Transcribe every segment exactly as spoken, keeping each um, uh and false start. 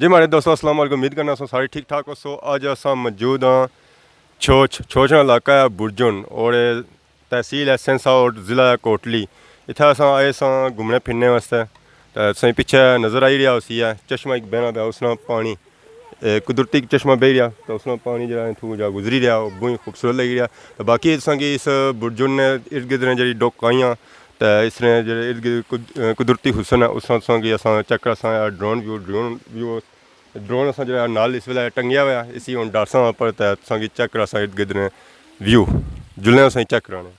جی ماڑے دوستو، السلام علیکم۔ امید کرنا سو سارے ٹھیک ٹھاک ہوسو۔ اج اساں موجود ہاں چھوچ، چھوچ نا علاقہ ہے برجن، اور اے تحصیل ہے سینسا اور ضلع ہے کوٹلی۔ اتھا اساں آئے ساں گھومنے پھرنے واسطے۔ تے تساں پچھے نظر آئی رہیا ہوسی ہے چشمہ ایک بہنا پیا، اس نا پانی، اے قدرتی چشمہ بہی رہیا، تے اس نا پانی جڑا اتھوں جا گزری رہیا، وہ بہت خوبصورت لگی رہیا۔ تے باقی تساں کی اس برجن نے ارد گرد نے جڑی ڈوک آئیاں، تے اس نے جڑے ارد گرد قد-، قدرتی حسن ہے، اس نا تساں کی اساں چیک کراساں، ڈرون ویو، ڈرون ویو ڈرون اساں جیڑا نال اس ویلے ٹنگیا ہویا، اسی ہن ڈالساں اپر تے تساں کی چیک کراساں ارد گرد نے ویو، جلنے اساں چیک کرانے۔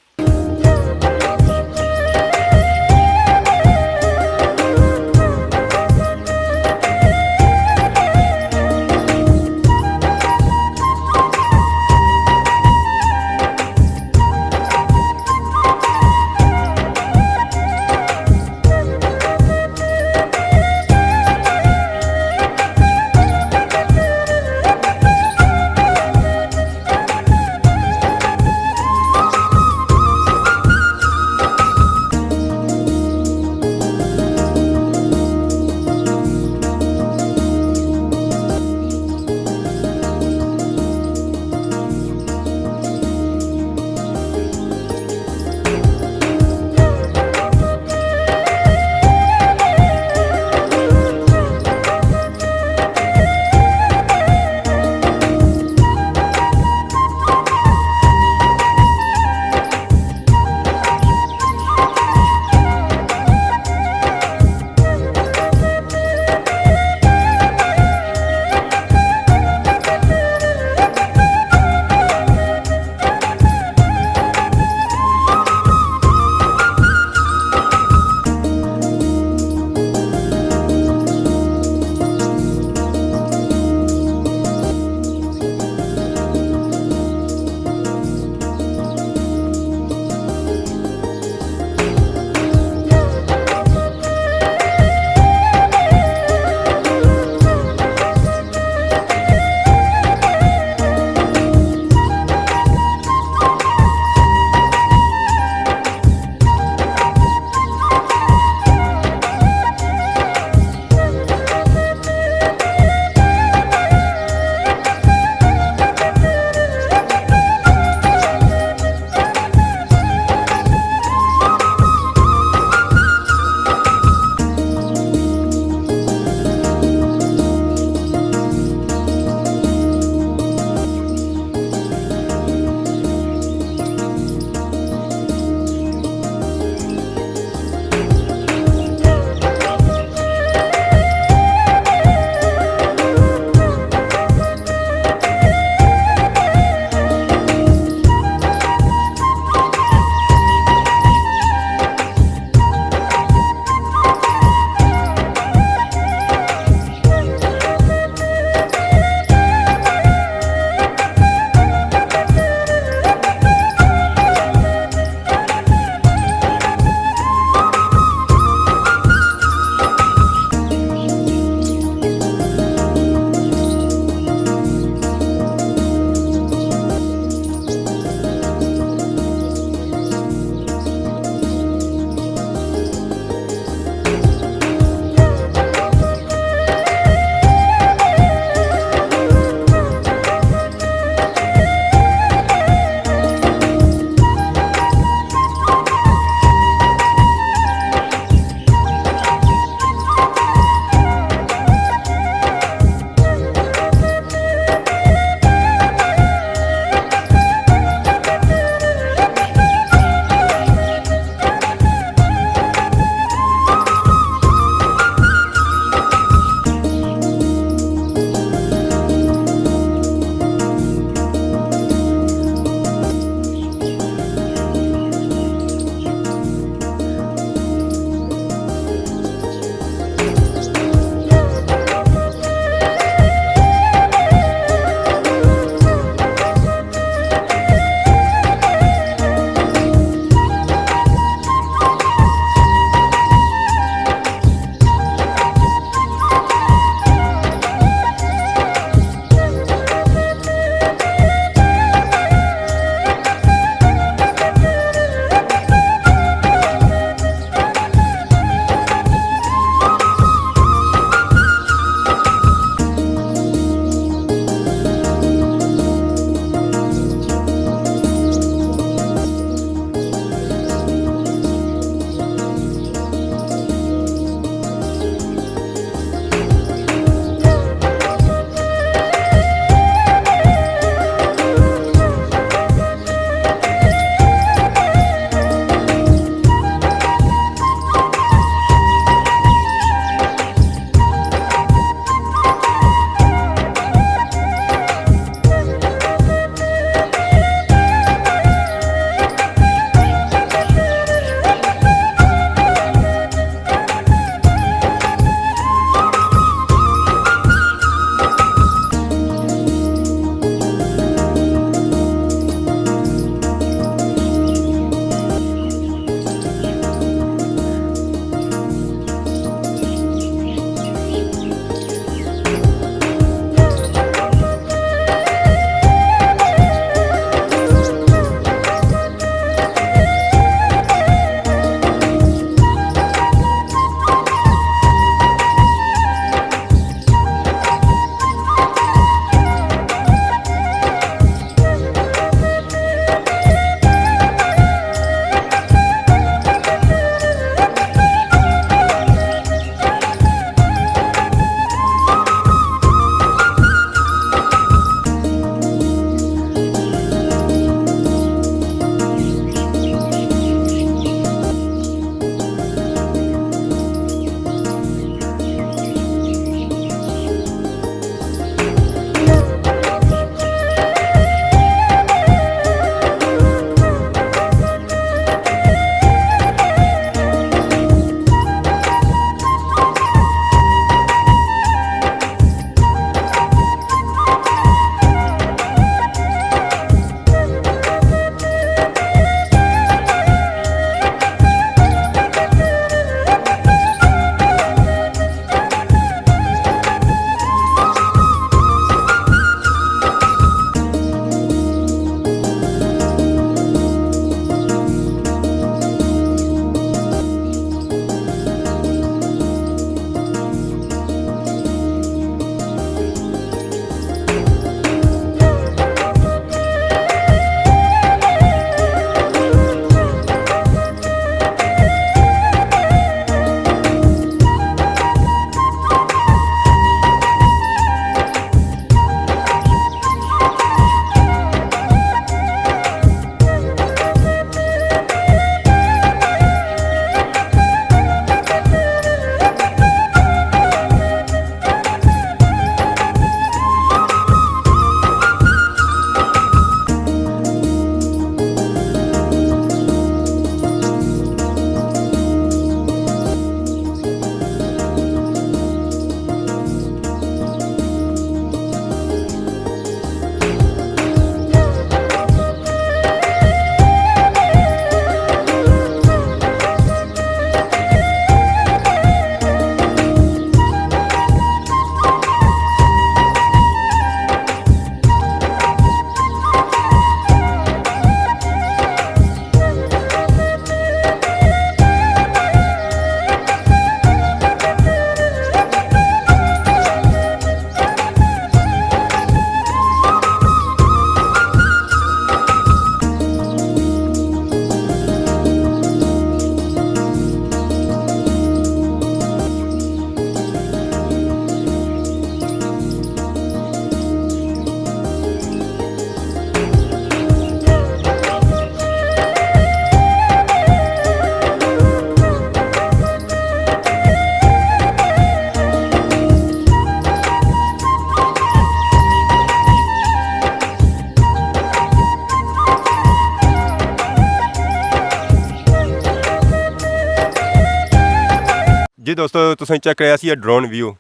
جی دوستو، تساں چیک کریا سی ڈرون ویو،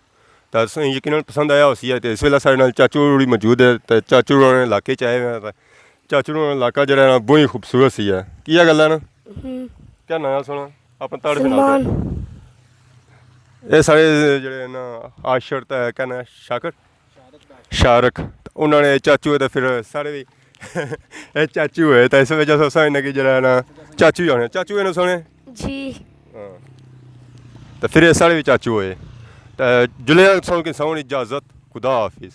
تے تساں یقیناً پسند آیا ہوسی ہے۔ تے اس ویلے ساڑے نال چاچو ہوری موجود ہے، تے چاچو ہوراں نے علاقے چ آئے ہوئے ہیں۔ تے چاچو ہوراں علاقہ جیڑا ہے نا، بہت ہی خوبصورت سی ہے۔ کیا گل ہے نا؟ ہوں۔ کیا ناں ہے سونا؟ اپنا تعارف سنا دو۔ سلمان۔ اے ساڑے جیڑے نا، عاشر تے کیا ناں ہے؟ شاکر؟ شارق۔ انہاں نے چاچو ہے تے پھر ساڑے بھی اے چاچو ہے، تے اس وجہ سے اساں انہاں کی جیڑا ہے نا، چاچو ہی آنے۔ چاچو ہے نا سونے؟ جی۔ ہاں۔ تے پھر اے ساڑے بھی چاچو ہوئے۔ تے جلے سو کی ساؤن اجازت، خدا حافظ۔